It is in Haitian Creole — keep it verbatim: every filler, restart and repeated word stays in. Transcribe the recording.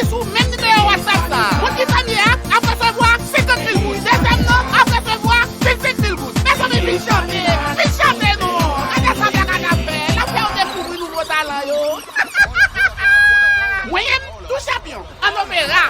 Sou menm nimewo WhatsApp sa a. Moun ki premye a ap resevwa senkant mil goud. Dezyèm nan ap resevwa vennsenk mil goud. Mezanmi, vin chante, vin chante non. Gade sa Black Adam fè. L ap fè w dekouvri nouvo talan yo. Mwen menm, tou chanpyon, an opera.